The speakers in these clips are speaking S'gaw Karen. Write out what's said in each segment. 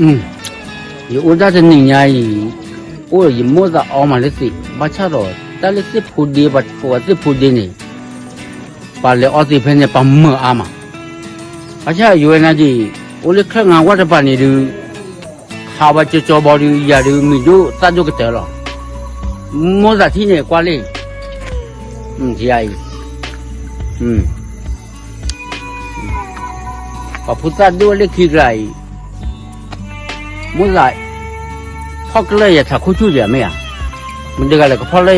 ယအိၣ်ဒၣ်တနံၤညါအံၤ, အိၣ်ယမိၣ်သးအီမးလၢသံး, ဘၣ်ဆၣ်ဒီး တၢ်လၢသ့ၣ်ဖိဒ့ ပှၤကိးဝဲသ့ၣ်ဖိဒ့န့ၣ်, ပှၤလဲၤအီသံးဖဲန့ၣ် ပှၤမုာ်အါမး, ဘၣ်ဆၣ်ယဝဲနာ်က့ၤ, အိၣ်လၢချၢၣ်ငါဝၣ်တပၤန့ၣ်ဒုး, ခးဝဲကၠီကၠီဘီဒုး ယၤဒုးမံၤဒိၣ်သၣ်ဒိၣ်ကတၢၢ်လီၤ, မိၣ်သးထံၣ်န့ၣ်ကွၢ်လံ, ယၤအံၤ ပှၤဖိသၣ်ဒိၣ်လၢခံကျါအံၤ, မိၣ်သး, ဖီၣ်ကျၢၢ်ယထးခိၣ်ဆူၣ်ဒံးမ့ၢ်ဧါ, မတၤတဂၤလဲၣ်ကဖီၣ်လၢ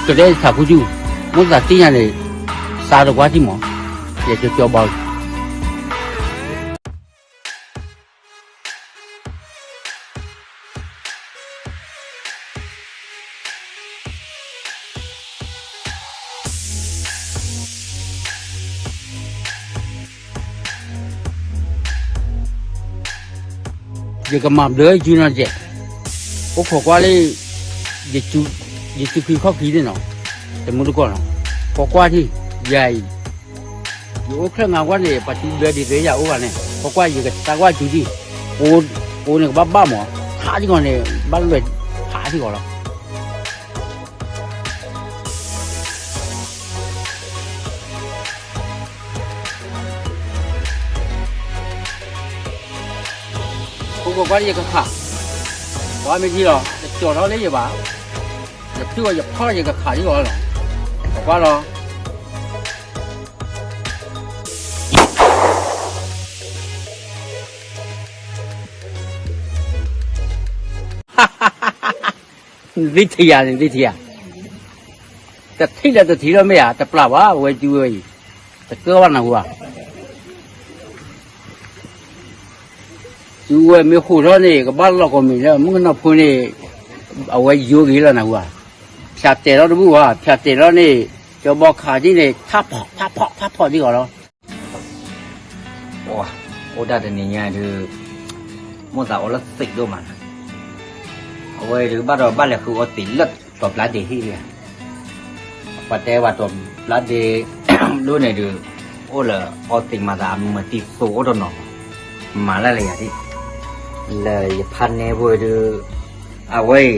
ကဒဲယထးခိၣ်ဆူၣ်, မိၣ်သးသ့ၣ်ညါန့ၣ်, စးတကွၢ်ထံၣ်မး, ယကၠီဘီ ယကမၤဘျၢယစုနီၤကဲး, အိၣ်ခိးကွၢ်လၢ, ယစုခံခီၣ်ခံန့ၣ်နီၤ, တမူတကိၢ်နီၤ, ခိးကွၢ်ထံၣ်, ယၤအံၤ, ယအိၣ်ချၢၣ်ငါဝၣ်န့ၣ် ပှၤစုဘျၢဒ်သိးယၤအိၣ်ဂၤန့ၣ် ခိးကွၢ်ယကစးကွၢ်စုထံၣ်, ကိးန့ၣ်ကဘၣ်ဘၣ်မး, ထးထံၣ်ဂီၤန့ၣ် ဘၣ်လွဲၢ်ထးထံၣ်ဂီၤလီၤ. အိၣ်ခိးကွၢ်လၢယကခး, ပှၤမ့ၢ်ထံၣ်လီၤ တကၠီၤထီၣ်လၢယဘၣ်, ယဖုၣ်အီၤယဖီၣ်ယကခးဒ်အီၤလီၤ, ခိးကွၢ်လီၤ. နသ့ထံၣ်ယၤန့ၣ်သ့ထံၣ်ယၤ, တထံၣ်လၢတထံၣ်လီၤမ့ၢ်ဧါ, တပျၢ်ဘၣ် အဝဲစုဝဲအံၤ, တကၢဘၣ်နၢ်ဟူဧါ. စုဝဲမ့ၢ်ဟိးထီၣ်န့ၣ် ကဘၣ်လီၤကိးမံၤလၢမုၣ်ကနီၤဖိန့ၣ်, အဝဲယိၤက့ၤလီၤနၢ်ဟူဧါ. ဖၠးတဲာ်ထီၣ်တဘူၣ်ဘၣ်, ဖၠးတဲာ်ထီၣ်န့ၣ်, ကၠီဘီခးဒ်န့ၣ် ထးဖီၣ် ထးဖီၣ် ထးဖီၣ်ဒ်အီၤလီၤ. အိၣ်ဒၣ်တနံၤညါဒုး, မိၣ်သးအီလၢသံးဒိၣ်မး, အဝဲဒုးဘၣ်ဒီးဘၣ်လဲၤဃုအီသံးလၢတီၤပျါဒ့ဟံၣ်လံဧါ. ပှၤတဲဝဲတီၤပျါဒ့ဒိၣ်န့ၣ်ဒုး, အိၣ်လၢအီသံးမၤသးအမုာ်သံသိးအိၣ်တနီၤ, မၤလၢ်လၢယၤဒ်, လၢယဖးနဲဖိဒုး, အဝဲအံၤ,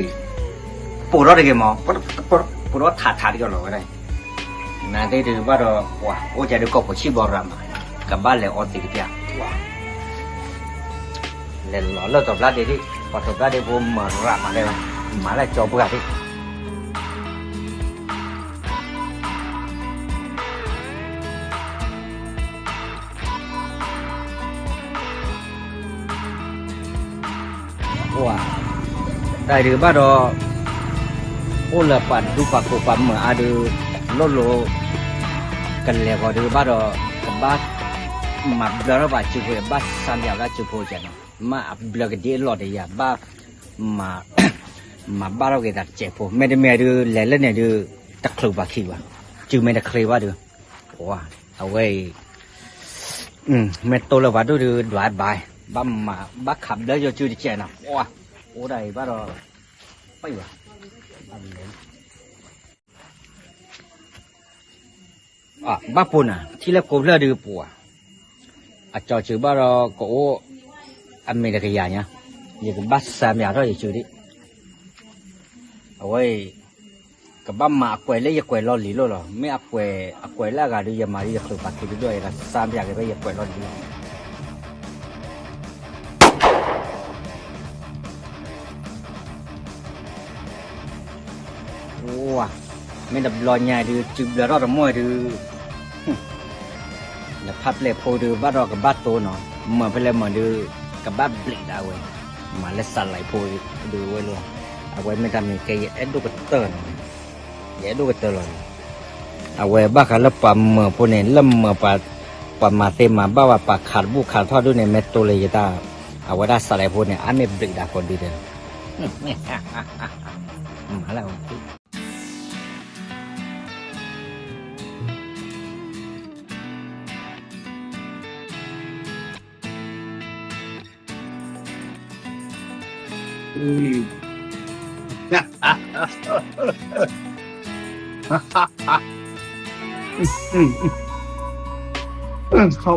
ပိာ်ထီၣ်တဂ့ၤမး, ပိာ်ထီၣ်ထးထးတက့ၢ်လီၤဝဲဒၣ်, နသ့ၣ်ဒုးဘၣ်ဒီး, အိၣ်ကဲဒုးကီၢ်ဖိဆံးဘီရၤမး, ကဘၣ်လဲၤအီသံးတပျၢ်, လဲၤလီၤလၢတီၤပျါဒ့ဒ်, ပှၤတီၤပျါဒ့ဖိမၤရၤမးလဲၣ်, မၤလၢကၠီပှၢ်ဒ် တၢ်ဒုးဘၣ်ဒီး, အိၣ်လၢပှၤဒူပှၤကိးပှၤမုာ်အါဒုး, လိၣ်လိၤ, ကလဲၤဃီၤဒုးဘၣ်ဒီး, ကဘၣ်မၤဘျါထီၣ်ပှၤစုဖိ, ဘၣ်စးမယၤဝဲဒၣ်စုဖိကဲနီၤ, မ့ၢ်အဘျၢကဒ့အလီၢ်တယၤ, ဘၣ်မၤဘၣ်ထီၣ်က့ၤသးတစဲးဖိ, မ့တမ့ၢ်ဒုးလဲၤလၢန့ၣ်ဒုး, တချုးပှၤခံဘၣ်, စုမ့ၢ်တချ့ဘၣ်ဒုး, အဝဲအံၤ မ့ၢ်တိၢ်လၢပှၤဒိၣ်ဒုးဒွးဘၣ်, ဘၣ်မၤဘၣ်ခးဘျၢယိၤစုတစဲးနီၤ, အိၣ်ဒၣ်အံၤဘၣ်ဒီး, ပၢ်ဘၣ်, ဘၣ်ပိာ်နၤ ထံၣ်လၢကိးဖျၢၣ်ဒုးပှၤ, အကၠီစုဘၣ်ဒီးကအိၣ်, အမ့ၢ်တကယၤညါ, ယကဘၣ်စးမယၤထီၣ်ယစုဒံး, အဝဲအံၤ ကဘၣ်မၤအကွဲးလၢယကွဲးလီၤလံၤလိၣ်လီၤ. မ့ၢ်အကွဲး, အကွဲးလၢအဂၤဒုး ယမၤဒုးယချုးပာ်က့ၤဒုးဒီး ယကစၢ်ပၠးက့ၤဖဲယကွဲးလီၤလံၤလီၤ. အိၣ်, မ့ၢ်တဘျီညါဒုး စုဘျၢထီၣ်တမိၢ်ဒုး နဖးပျဲၢ်ဖိဒုး ဘၣ်ဒီးကဘၣ်တိၢ်နီၤ, မၤဖဲလဲၣ်မၤဒုး ကဘၣ်ဘျံးဒၣ်ဝဲ, မၤလၢစးလဲၤဖိဒုးဝဲလီၤ. အဝဲမ့ၢ်တၢ်မ့ၢ်ကဲ ယအဲၣ်ဒိၣ်ကတၢၢ်နီၤ, ယအဲၣ်ဒိၣ်ကတၢၢ်လီၤ. အဝဲဘၣ်ဃးလၢပှၤမၤဖိန့ၣ် လၢမၤပှၤ, ပှၤမၤသ့မၤဘၣ်ဘၣ် ပှၤခးတဘူၣ်ခးထီၣ်ဒုးန့ၣ် မ့ၢ်တိၢ်လၢယတၢ်, အဝဲဒၣ်စးလဲၤဖိန့ၣ် အါမ့ၢ်ဘျံးဒၣ်ကိးဒုးတဲလီၤ. မၤလၢ ခီ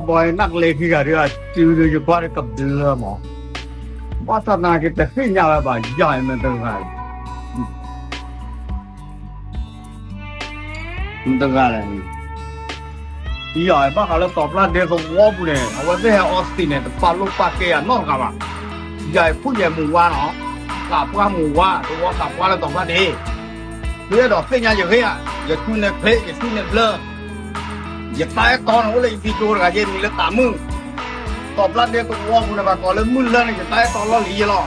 ဘီနကလဲၤခံဂၤဒုး အစုဒုးယကွၢ်ကဘျၢမး, ဘၣ်ဆၣ်သနာ်က့တသ့ၣ်ညါဝဲဘၣ် ယၤမ့ၢ်တဂၤလဲၣ်, မ့ၢ်တဂၤလဲၣ်, ယၤဘၣ်ဃးလၢတီၤပျၢ်ဒ့သဝီပူၤန့ၣ် အဝဲသ့ၣ်ဟဲအီသံးန့ၣ် တပာ်လိာ်ပာ်ကဲယၤနီတဂၤဘၣ်. ယၤဖုၣ်ယဲၢ်မုၢ်ဝါနီၤ, သးပှၢ်မုၢ်ဝါ သဝီသးပှၢ်လၢတီၤပျၢ်ဒ့ သုအဲၣ်ဒိးသ့ၣ်ညါယဂ့ၢ်ဧါ, ယဆူန့ၣ်ဖျ့ ယဆူန့ၣ်ဘျၢ, ယတၢ်အဲၣ်တီန့ၣ်အိၣ်လၢယဖံကၠိတဂၤယဲမံၤလၢသးမုၣ်, တီၤပျၢ်ဒ့သဝီပူၤန့ၣ် ဘၣ်ကိးလၢမုၢ်လၢန့ၣ် ယတၢ်အဲၣ်တီလီၢ်လံၤယဲလီၤ.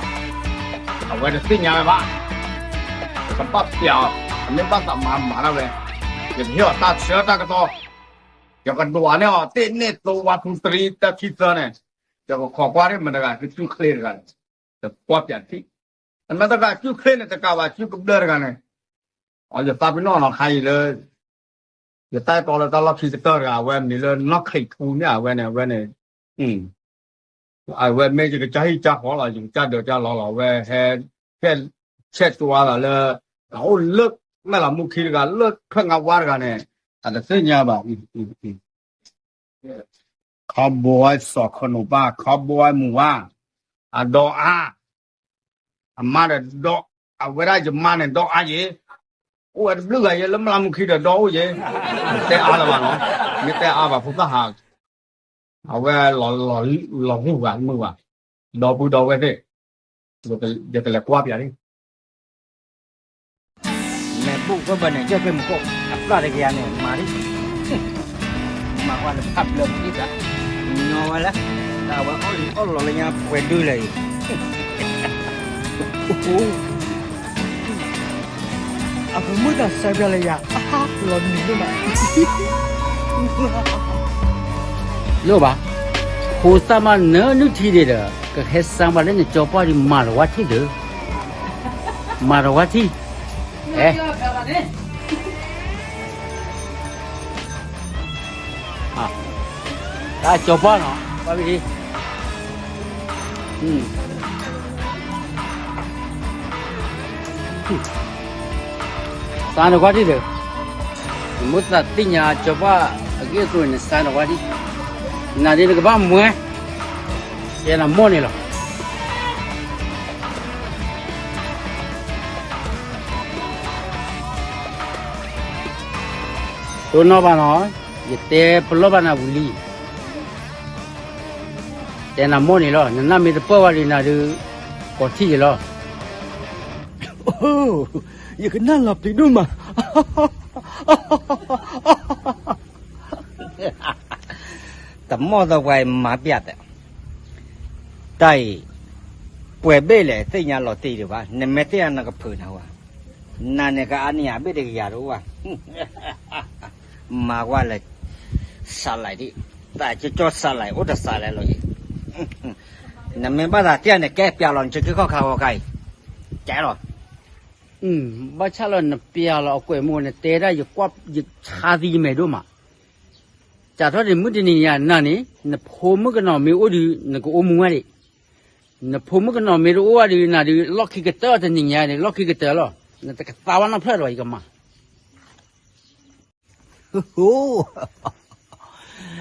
အဝဲတသ့ၣ်ညါဝဲဘၣ်, ယကဘၣ်ပျးအီၤ, အမ့ၢ်ဘၣ်သးမၤမၤဒၣ်ဝဲ, ယကဟ့ၣ်အီၤတၢ်ဆၢတၢ်ကတီၢ်, ယကဒွးန့ၢ်အီၤ တ့ၢ်န့ၢ်သိဝါထူတရံတၢ်ခံသၢန့ၣ်, ယကခိးကွၢ်န့ၢ်မတၤတဂၤ ကစုၣ်ချ့တဂၤန့ၣ်, ယကွၢ်ပျးထံၣ်, အမ့ၢ်တဂၤစုၣ်ချ့န့ၣ် တကးဘၣ်စုၣ်ကဘျၢတဂၤန့ၣ်, အယသးပ့ၤနီၣ်နီၤခါအံၤလၢ ယတၢ်အဲၣ်တီလၢတၢ်လီၢ်ခံကတၢၢ်တဂၤ အဝဲမံၤလၢနီၢ်ခလံးထူန့ၣ် အဝဲန့ၣ် အဝဲန့ၣ်, အဝဲမ့ၢ်ယကစၢ်ဟံၣ်ကၢ်ဃီလီၤ ယကစၢ်ဒၢးကၢ်လီလီၤ အဝဲဟဲ, ဆဲးတွါသးလၢ, အအိၣ်လၢ, မဲၢ်လီၤမူခံတဂၤ လၢထွဲငါဝါတဂၤန့ၣ်, အတသ့ၣ်ညါဘၣ်. ခီဘိစီၤခနိၣ်ပၢ် ခီဘိမုၢ်ဝါ, အဒီအါ, အမါဒီးဒီ, အဝဲဒၣ်ယမါန့ၣ်ဒီအါယ့ၤ, အိၣ်ဝဲတဘျုးဂၤယ့ၤ လၢမဲၢ်လီၤမူခံဒီးဒီအိၣ်ယ့ၤ, တဲအါလၢၤဘၣ်နီၤ, မ့ၢ်တဲအါဘၣ်ဖိသၣ်ဟး, အဝဲ, လီၤဂုၢ်ဂၤမုၢ်ဘၣ်, ဒီပုၢ်ဒီဝဲၢ်သ့ၣ်, ယကလဲၤကွၢ်ပျးလံ မဲာ်ဘိၣ်ကဘၢၣ်န့ၣ် ကၢၢ်ကျဲမုၢ်ကိၣ် အပျၢ်တကယၤန့ၣ် မၤလံ, မၤကွၢ်လၢဖးဘျၢမုၢ်အံသး, ညီဝဲလၢ, တၢ်ဝဲအီၣ်လံအီၣ်လီၤလၢညါပှဲၤဒုလဲၣ်အံၤ, အကမုၢ်တၢ်စဲးပျးလၢယၤ, လီၤနံၤဒိၣ်မး, လိၣ်ဘၣ်, ဖိသၣ်မးနၢနုၢ်ထံဒံးဒီး ကဟဲစၢ်ဘၣ်လၢနကၠီပှၢ်ဒီး မၤလီၤဝါထံၣ်သၢ, မၤလီၤဝါထံၣ်, အဲ တၢ်ကၠီပှၢ်နီၤ ပှၢ်ဖံးဒံး, စၢ်နကွၢ်ထံၣ်ဒီး, နမိၣ်သးသ့ၣ်ညါကၠီပှၢ်အဂ့ၢ်အကျိၤန့ၣ် စၢ်နကွၢ်ထံၣ်, နၤဒ်နကဘၣ်မွဲ, ယဲနမိၢ်န့ၣ်လီၤ. တိၢ်နီၣ်ဘၣ်နီၤ, ယတဲပလီၢ်ဘၣ်နၤဝံၤလံ, တဲနၤမိၢ်န့ၣ်လီၤ, နနၢ်မ့ၢ်တပၢၢ်ဝဲဒံးနၤဒုး, ကိးထံၣ်ယလီၤ. ယကနၣ်လီၤပျံၤဒိၣ်မး, တမီၢ်သပှၢ်အံၤမၤပျးတဲ, တၢ်အံၤ, ပှဲၤဘ့ၣ်လဲၣ်သ့ၣ်ညါလီၤတံၢ်ဒံးဘၣ်, နမ့ၢ်သ့ၣ်ညါနကဖုးနၤဝဲ, နၤန့ၣ်ကအါန့ၢ်ယၤဘ့ၣ်တကယၤတအိၣ်ဘၣ် မၤကွၢ်လၢ, စးလၢ်ဒံး, တၢ်ကၠီကၠီစးလၢ်အိၣ်တစးလဲၣ်လီၤအံၤ, နမ့ၢ်ဘၣ်သးတ့ၢ်န့ၣ် ကဲပျးလီၤ နကခီၣ်ခါဂီၤခါအံၤ, ကဲလီၤ, ဘၣ်ဆၣ်လီၤ နပျးလီၤအကွဲးမူ နတဲဒၣ်ယကွၢ်ယဆါသံယမဲာ်ဒိၣ်မး, စးထီၣ်န့ၣ်မုၢ်တနံၤညါနၤန့ၣ် နဖိမုၣ်ကနီၤမ့ၢ်အိၣ်ဒီး နကအိၣ်မူဝဲဒံး, နဖိမုၣ်ကနီၤမ့ၢ်တအိၣ်ဝဲဒီး နၤဒုး လီၢ်ခံကတၢၢ်တနံၤညါန့ၣ် လီၢ်ခံကတၢၢ်လီၤ, နတကသါဝဲနီတဖျၢၣ်ဒီး ယကမၤ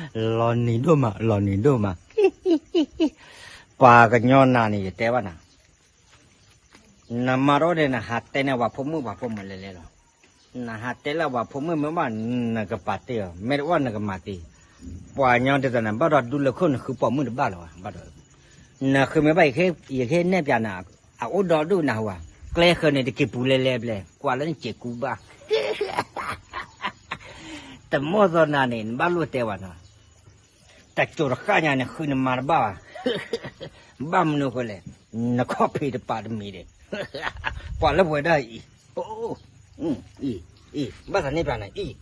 လီၤနံၤဒိၣ်မး လီၤနံၤဒိၣ်မး, ပှၤကညီနၤန့ၣ် ယတဲဘၣ်နၤ, နမၤတအိၣ်ဒီး နဟးတဲန့ၢ်ပှၤဖိမုၣ်ပှၤဖိမုၣ်လဲၤလဲၤလီၤ, နဟးတဲလၢပှၤဖိမုၣ်မ့ၢ်ဘၣ် နကပာ်တ့ၢ်အီၤ မ့ၢ်တအိၣ်နကမၤတ့ၢ်, ပှၤကညီဒ်သိးန့ၣ် ဘၣ်ဒီးဒူလၢခိၣ် နဃုပိာ်မုၣ်တဘၣ်လၢၤဘၣ်, ဘၣ်ဒီး, နဃုမ့ၢ်ဘၣ် ယကဟ့ၣ်နဲၣ်ပျးနၤ, အအိၣ်ဒီဒူၣ်နဟူဧါ, ကျဲဃၢၤန့ၣ် တက့ၤပူၤလဲၤလဲၤဘျဲၣ် ကွၢ်လၢနစဲးကူဘၣ် တမီၢ်သီနၤန့ၣ် နဘၣ်လိၣ်တဲဝဲနီၤ, တစိၤတဃၣ်ညါန့ၣ် ဃုနမၤတဘၣ်ဘၣ်, ဘၣ်မနုၤအဃိလဲၣ်, နခီၣ်ဖံးတပာ်တမံၤဒီး, ကွၢ်လၢပှဲၤဒၣ်အံၤ, အံၤ, အံၤ, ဘၣ်သးန့ၢ်ပျးနၤအံၤ,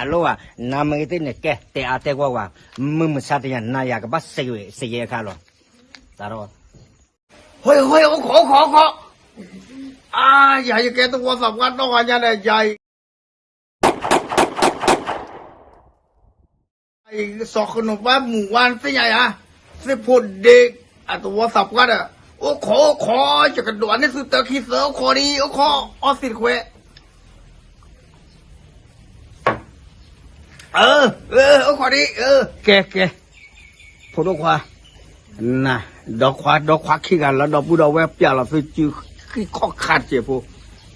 အလိၣ်ဧါ, နမ့ၢ်ဂ့ၤသ့ၣ်န့ၣ် ကဲ တဲအါတဲကွၢ်ဝဲ, မုၢ်မဆါတနံၤ နၤယၤကဘၣ်စဲးဝဲ စဲးယဲအခါလီၤ, တၢ်ဒီး ဟ့ၣ် ဟ့ၣ် အိၣ်ခိး အိၣ်ခိး အိၣ်ခိး, အါ ယၤ ယကဲသဝီသးပှၢ်နီၢ်ဂၤညါဒီး ယၤအံၤ စီၤဃနိၣ်ပၢ်မုၢ်ဝါသ့ၣ်ညါယၤ, သ့ၣ်ဖိဒ့ အသဝီသးပှၢ်ဒီး, အိၣ်ခိး အိၣ်ခိး ယကဒွးန့ၢ်သုတၢ်ခံသၢ အိၣ်ခိးဒံး အိၣ်ခိး အီသံးတခွဲး, အိၣ်ခိးဒံး, ကဲ ကဲ ဖိဒိၣ်ခွါ, နၤ, ဒီခွါ, ဒီခွါခံဂၤလၢဒီပုၢ်ဒီဝဲၢ်ပျဲလီၤသုစု ဃံခီၣ်ခါတစဲးဖိ,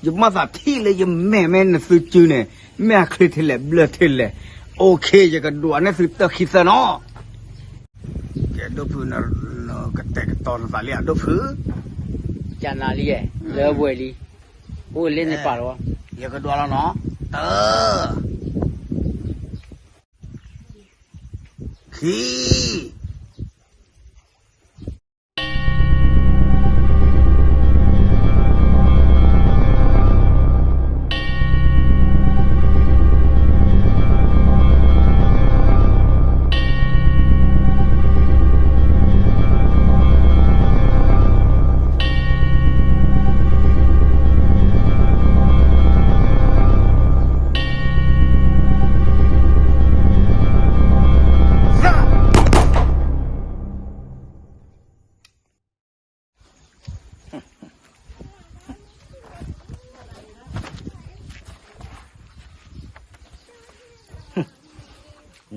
ယမ့ၢ်သးထံၣ်လၢယမဲာ်မ့ၢ်နသုစုန့ၣ် မ့ၢ်အချ့ထဲလဲၣ်ဘျၢထဲလဲၣ်, အိၣ်ခ့ ယကဒွးန့ၢ်သုတၢ်ခံသၢနီၤ. ကဲဒိၣ်ဖု, ကတဲာ်ကတီၤနသးလံဧါဒိၣ်ဖု, ကနၤလံ, လၢဝဲလံ, အိၣ်လၢန့ၣ်ပာ်လီၤ, ယကဒွးလီၤနီၤ, တၢ ခံ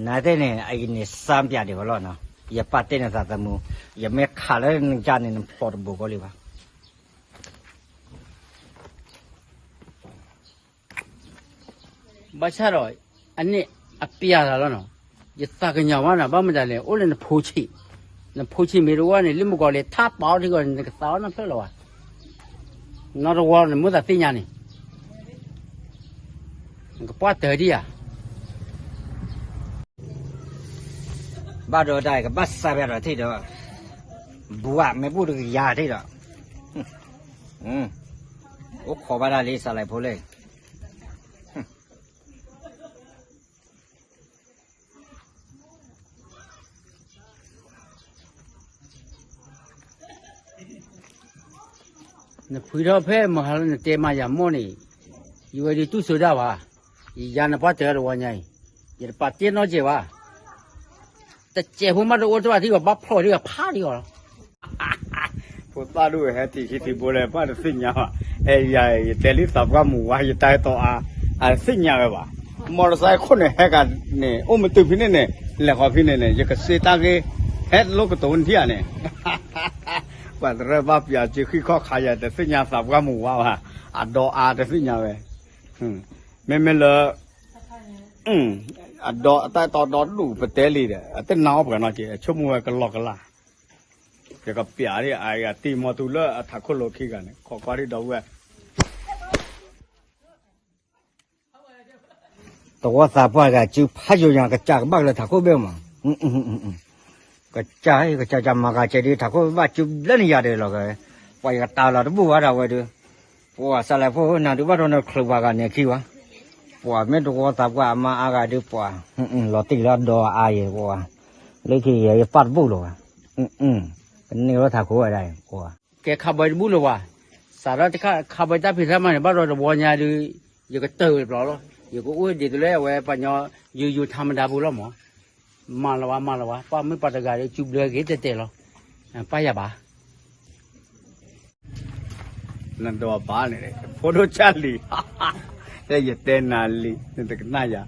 နတဲန့ၣ် အအံၤန့ၣ် စၢ်ပၠးဒံးဝဲလီၤနီၤ, ယပာ်တဲနသးသမူ, ယမ့ၢ်ခးလၢနကါန့ၣ် နဖျိးတဘူးကီလံဘၣ်. ဘၣ်ဆၣ်ဒီး အန့ၣ်အပျးလီၤနီၤ, ယသးကညီၤဘၣ်နီၤ, ဘၣ်မတၤလဲၣ် အိၣ်လၢနဖိဆံး, နဖိဆံးမ့ၢ်တအိၣ်န့ၣ် လၢမုၢ်ကီၤလံၤထါပာ်အီၤထံကီၢ်န့ၣ် နကသးအီၤနီတဖျၢၣ်လၢၤဘၣ်, နီတဝီန့ၣ် မ့ၢ်သးသ့ၣ်ညါန့ၣ် နကပှၢ်တၢၢ်ဒံးဧါ. ဘၣ်ဒီးတၢ်ကဘၣ်စးပၠးဒီးထံၣ်ဒီး, ဘှးမ့ၢ်ဘူၣ်တကယၤထံၣ်ဒီး, အိၣ်ခိးဘၣ်တၢ်လံစးလဲဖိလၢ နဖှံထီၣ်ဖဲမဟါလၢနတဲမၤယၤမိၢ်န့ၣ်, ယဝဲဒုးတူၢ်စိဒၣ်ဘၣ်, ယယၤနပှၢ်တၢၢ်တဝီညါအံၤ, ယတပာ်တ့ၢ်နီတစဲးဘၣ်, တစဲးဖိမးတအိၣ်တဘၣ်ထံဂီၤ ဘၣ်ဖျိးထံဂီၤလီၤ. ဖိသၣ်ဒိၣ်ဟဲတံၤခံသံးဘိလဲၣ် ပှၢ်တသ့ၣ်ညါဘၣ်, အဲယၤ ယတဲလံသးပှၢ်မုၢ်ဝါ ယတၢ်အဲၣ်တီအါ, အတသ့ၣ်ညါဝဲဘၣ်, မီၢ်တစဲးခိၣ်န့ၣ်ဟဲကၤန့ၣ် အိၣ်မ့ၢ်တုၤဖဲန့ၣ်န့ၣ် လဲၤဃီၤဖဲန့ၣ်န့ၣ် ယကစ့တၢ်ဂ့ၢ် ဟဲတလိၣ်ကတိၤနထံၣ်ဧါန့ၣ် ပှၤတရၢၢ်ဘၣ်ပၠးစုဃံခီၣ်ခါယၤ တသ့ၣ်ညါသးပှၢ်မုၢ်ဝါဘၣ်, အဒီအါတသ့ၣ်ညါဝဲ, မ့မ့ၢ်လၢ အဒီအတၢ်တီဒီဒူၣ်ပတဲလံဒီး အတနၢ်အီၣ်ပှၤနီတက့ၢ် အဆိကမိၣ်ဝဲကလီကလီ, ယကပျးဒ်အဂၤတံၢ်မီတူလၢအထးခိၣ်လိခံဂၤန့ၣ် ခိးကွၢ်ဒ်ဒီပုၢ်ဝဲၢ် တဝီသးပှၢ်ဂၤစုဖးယိာ်ညါ ကစၢ်ကဘၣ်ကလၢထးခိၣ်ဘ့ၣ်မး, ကစၢ် ကစၢ်ကစၢ်မၤဂၤစဲးဒုး ထးခိၣ်ဘၣ်စုဘျၢနယၤဒီးလီၤကဝဲ, ပှၤယကတၢ်လီၤတဘူၣ်ဘၣ်ဒၣ်ဝဲဒုး, ပှၤစးလဲဖိနၤဒုးဘၣ်ဒီးနချုးပှၤဂၤန့ၣ်ခံဝဲ, ပှၤမ့ၢ်တဝီသးပှၢ်အမါအါဂၤဒုးပှၤ, လီၤတံၢ်လၢအဒီအါယဲပှၤ, လၢခံယဲယပာ်တဘူၣ်လီၤဝဲ, ကန့ၢ်လီၤထးခိၣ်ဝဲဒၣ်အံၤပှၤ, ကဲခးဘၢတဘူၣ်လၢၤဝဲ, စးထီၣ်တခါခးဘၢတၢ်ဖံးတၢ်မၤန့ၣ် ဘၣ်ဒီးတဝီညါဒုး, ယကတၢၢ်ဝဲတဘျီလီၤ, ယကအိၣ်ဒ်သိးလၢအဝဲပှၤညီ ယိယိထါမဒါပူၤလီၤမး, မၤလီၤဝဲ မၤလီၤဝဲ ပှၤမ့ၢ်ပှၤတဂၤဒီး စုဘျၢက့ၤတဲတဲလီၤ, ပၢ်ယၤဘၣ် နဒိးဘၣ်န့ၣ် ဖိဒိၣ်ကၢ်လံၤ, တဲယတဲနၤလံ နတကနၣ်ယၤ,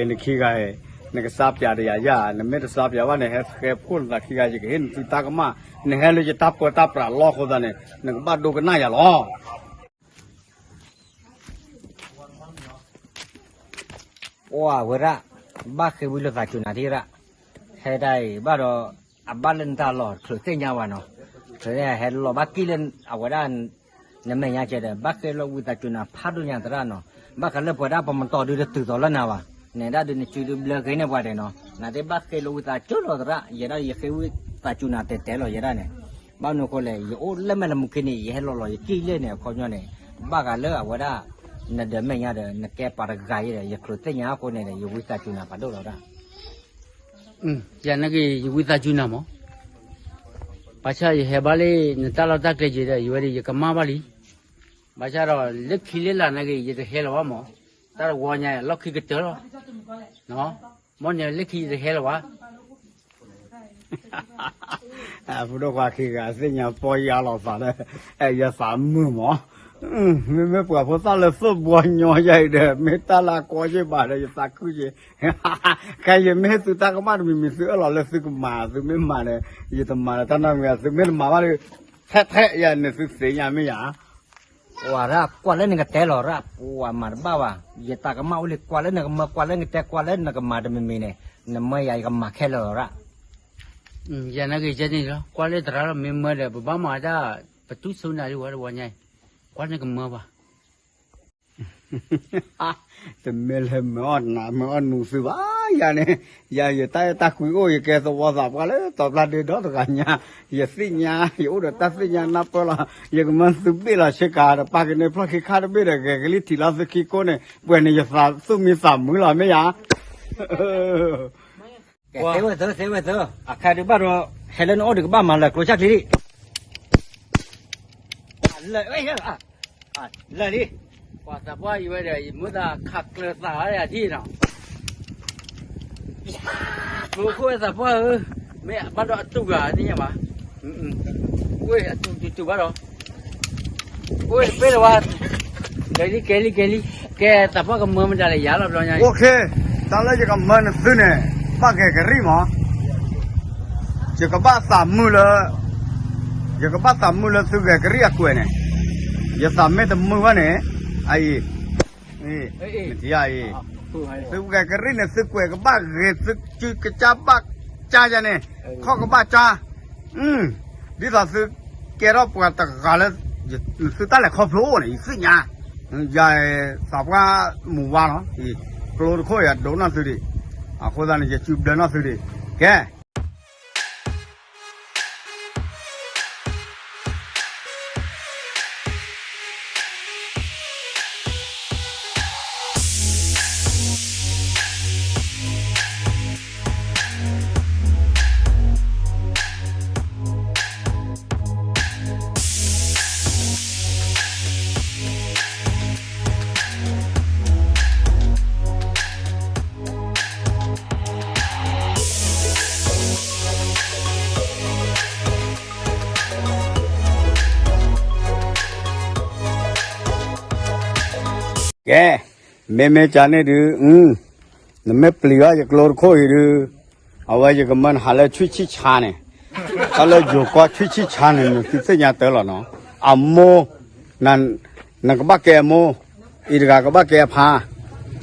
နခံဂၤအံၤ, နကစၢ်ပၠးတယၤယၤ နမ့ၢ်တစၢ်ပၠးဘၣ်န့ၣ် ဟဲဃဲဖှိၣ်နသးခံဂၤ ယကဟ့ၣ်နသုတၢ်ကမၣ်, နဟဲလၢယတၢ်ပၢတၢ်ပြးလီၢ်အဃိသတးန့ၣ် နကဘၣ်ဒိကနၣ်ယၤလီၤ. ပှၤဝဲဒၣ်, ဘၣ်ဃ့ဝံလိာ်သးစူၤနၤထံၣ်ရၣ်, ဟဲဒၣ်အံၤဘၣ်ဒီး, အဘၣ်လၢနတၢ်လီၢ်ချုးသ့ၣ်ညါဝဲနီၤ, ချုးသ့ၣ်ညါဟဲလီၤဘၣ်ကံၣ်လၢအဝဲဒၣ်, နမဲာ်ညါကဲဒီး ဘၣ်ဃ့လီၤဝံသးစူၤနၤဖးဒိၣ်ညါသရၣ်နီၤ, ဘၣ်ဃးလၢပှၤဒၣ်ပမတီၤဒုးတတုၤသိးလၢနၤဘၣ်, နဲဒၣ်ဒုးနစုဒုးဘျၢက့ၤန့ၢ်ပှၤဒဲးနီၤ, နသ့ၣ်ဘၣ်ဃ့လီၤဝံသးစူၤလီၤသရၣ် ယဲဒၣ်ယဃ့ဝံသးစူၤနၤတဲတဲလီၤယဲဒၣ်န့ၣ်, ဘၣ်မနုၤအဃိလဲၣ် ယအိၣ်လၢမဲာ်လၢမူခ့န့ၣ် ယဟဲလီၤလီၤယကံၣ်လၢန့ၣ်အခီပညီန့ၣ်, ဘၣ်ဃးလၢအဝဲဒၣ်, နဒီးမဲာ်ညါဒီး နကဲပှၤတဂၤအံၤဒီး ယချုးသ့ၣ်ညါအဃိန့ၣ်ဒီး ယဝံသးစူၤနၤဖးဒိၣ်လီၤဒၣ် ယၤနက့ၤ ယဝံသးစူၤနၤမး, ဘၣ်ဆၣ်ယဟဲဘၣ်လၢ နတၢ်လီၢ်တၢ်ကျဲက့ၤဒီး ယဝဲဒၣ်ယကမၣ်ဘၣ်လံ, ဘၣ်ဆၣ်ဒီး လၢခံလၢလာ်နက့ၤ ယတဟဲလီၤဘၣ်မး, တၢ်တဝီညါ လီၢ်ခံကတၢၢ်လီၤ, မ်န့ၣ်လၢခံယတဟဲလီၤဘၣ် ဖိဒိၣ်ခွါခံဂၤသ့ၣ်ညါပီယါလီၤသးလၢ, ယသးမုာ်မး, မ့မ့ၢ်ပှၤဖိသၣ်လၢသိၣ်ဘှီညီယၤအံၤဒီး မ့ၢ်တၢ်လၢအကီယ့ၢ်ဘၣ်ဒီး ယသးခုက့ၤ, ခဲအံၤမ့ၢ်သုတၢ်ကမၣ်တမံၤမံၤ သုအၢၣ်လီၤလၢသုကမၤ သုမ့ၢ်မၤဒီး ယတမၤဒီးတၢ်နီတမံၤ သုမ့ၢ်တမၤဘၣ်ဒီး ထဲထဲယၤန့ၣ်သုသ့ၣ်ညါမ့ၢ်ယၤ ဝၤရၣ် ကွၢ်လၢနကတဲလီၤရၣ် ပှၤမၤတဘၣ်ဘၣ် ယတၢ်ကမၣ်အိၣ်လံ ကွၢ်လၢနကမၢ ကွၢ်လၢနကတဲ ကွၢ်လၢနကမၤတမံၤမံၤန့ၣ် နမၢယၤ ယကမၤခဲလၢာ်လီၤရၣ်. ယၤနာ်က့ၤကဲန့ၣ်လီၤ ကွၢ်လၢသရၣ်လီၤ မ့ၢ်မၢဒီး ပဘၣ်မၤတၢ် ပတူၢ်ဆိနၤဒ်ဝဲတဝီညါအံၤ ကွၢ်လၢနကမၢဘၣ် တမ့ၢ်လၢမၢအီၣ်နၤ မၢအီၣ်နူသုဘၣ် ယၤန့ၣ် ယၤယတၢ်အဲၣ်တၢ်ကွံအိၣ် ယကဲသဝီသးပှၢ်လၢတီၤပျၢ်ဒ့ဒီတဂၤညါ ယသ့ၣ်ညါ ယအိၣ်ဒီးတၢ်သ့ၣ်ညါနၢ်ပၢၢ်လီၤ ယကမၢသုဘ့ၣ်လီၤဆ့ကၤ တပာ်ကန့ၢ်ဖျီၣ်ခံခါတဘ့ၣ်ဒီး ဂဲၤကလံၣ်ထံးလီၤသုခံကိးန့ၣ် ပှဲၤန့ၣ် ယသးသူၣ်မံသးမုာ်လီၤ မ့ၢ်ယၤ ကဲ သ့ဝဲသၢ သ့ဝဲသၢ အခါဒုးဘၣ်ဒီး ဟဲလၢနအိၣ်ဒုးကဘၣ်မၤလၢာ်ကျိဆၣ်ချံဒံး လၢာ် လၢာ်လံ ပှၤသးပှၢ်အံၤဝဲဒီး ယမ့ၢ်သးခးကျၢၤသးဝဲဒၣ်ယထံၣ်နီၤ ကျိခိၣ်ဝဲသးပှၢ်ဧၢ မ့ၢ်အဘၣ်ဒီးအတူၢ်ဂၤန့ၣ်ညါဘၣ် အိၣ်အတူၢ်တူၢ်တူၢ်ဘၣ်ဒီး အိၣ်တပ့ၢ်လၢၤဝဲ ကဲလံ ကဲလံ ကဲလံ ကဲသးပှၢ်ကမၢမတၤလဲၣ် ယၤလီၤဘျီညါ OK တၢ်လၢယကမၢနသုန့ၣ် ဘၣ်ဂဲၤကရံၣ်မး ယကဘၣ်သးမုာ်လၢ ယကဘၣ်သးမုာ်လၢသုဂဲၤကရံၣ်အကွဲးန့ၣ် ယသးမ့ၢ်တမုာ်ဘၣ်န့ၣ် အအံၤ မ့ၢ်ထံအံၤ သုဂဲၤကရံၣ်န့ၣ် သုကွဲးကဘၣ်ဂ့ၤ သုစုကစၢ်ဘၣ်ကါယၤန့ၣ် ခီၣ်ကဘၣ်ကါ ဒ်သိးသုကဲထီၣ်ပှၤတဂၤလၢ သုတၢ်လဲၤခီဖျိအိၣ်န့ၣ် ယသ့ၣ်ညါ ယသးပှၢ်မူၤဝါလီၤ ကျိတခိၣ်ယဒိးနီၢ်သုဒံး အဃိသတးန့ၣ် ယစုဘျၢနီၢ်သုဒံး ကဲ ကဲ မ့မ့ၢ်ကန့ၣ်ဒုး နမ့ၢ်ပျံၤအီၤယကျိတခိၣ်အံၤဒုး အဝဲယကမၢနဟးလၢဆွံၣ်ဆံၣ်ဆါန့ၣ် တၢ်လၢယိၤကီဆွံၣ်ဆံၣ်ဆါန့ၣ် နသုသ့ၣ်ညါတၢ်လီၤနီၤ အမိၢ် နကဘၣ်ကဲအမိၢ် အံၤတဂၤကဘၣ်ကဲအဖါ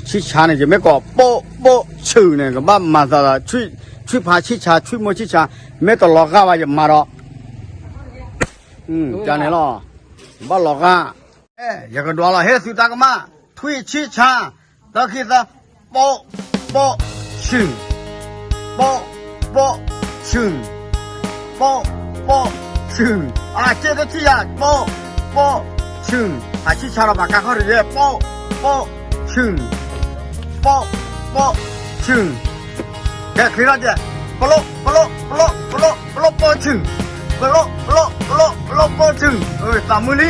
ဆံၣ်ဆါန့ၣ် ယမ့ၢ်ကိးပိၣ်ပိၣ်ဆူၣ်န့ၣ် ကဘၣ်မၤသး ဆွံၣ်ဖါဆံၣ်ဆါ ဆွံၣ်မိၢ်ဆံၣ်ဆါ မ့ၢ်တလီၤဂာ်ဘၣ်ယမၤဒီး ကန့ၣ်လီၤ ဘၣ်လီၤဂာ် ယကဒွးလီၤဟ့ၣ်သုတၢ်ကမၣ် ထွံၣ်ဆံၣ်ဆါ တၢ်ခံသၢ ပိၣ်ပိၣ်ဆူၣ် ပိၣ်ပိၣ်ဆူၣ် ပိၣ်ပိၣ်ဆူၣ် အစ့တထံၣ်ယၤ ပိၣ်ပိၣ်ဆူၣ် အဆံၣ်ဆါဒီးပှၤကါခီၣ်ရံၣ်ယဲ ပိၣ်ပိၣ်ဆူၣ် ပိၣ်ပိၣ်ဆူၣ် ကဲချ့ထီၣ်ဒဲး ပလိၣ် ပလိၣ် ပလိၣ် ပလိၣ် ပလိၣ်ပိၣ်ဆူၣ် ပလိၣ် ပလိၣ် ပလိၣ် ပလိၣ်ပိၣ်ဆူၣ် သးမုာ်လံ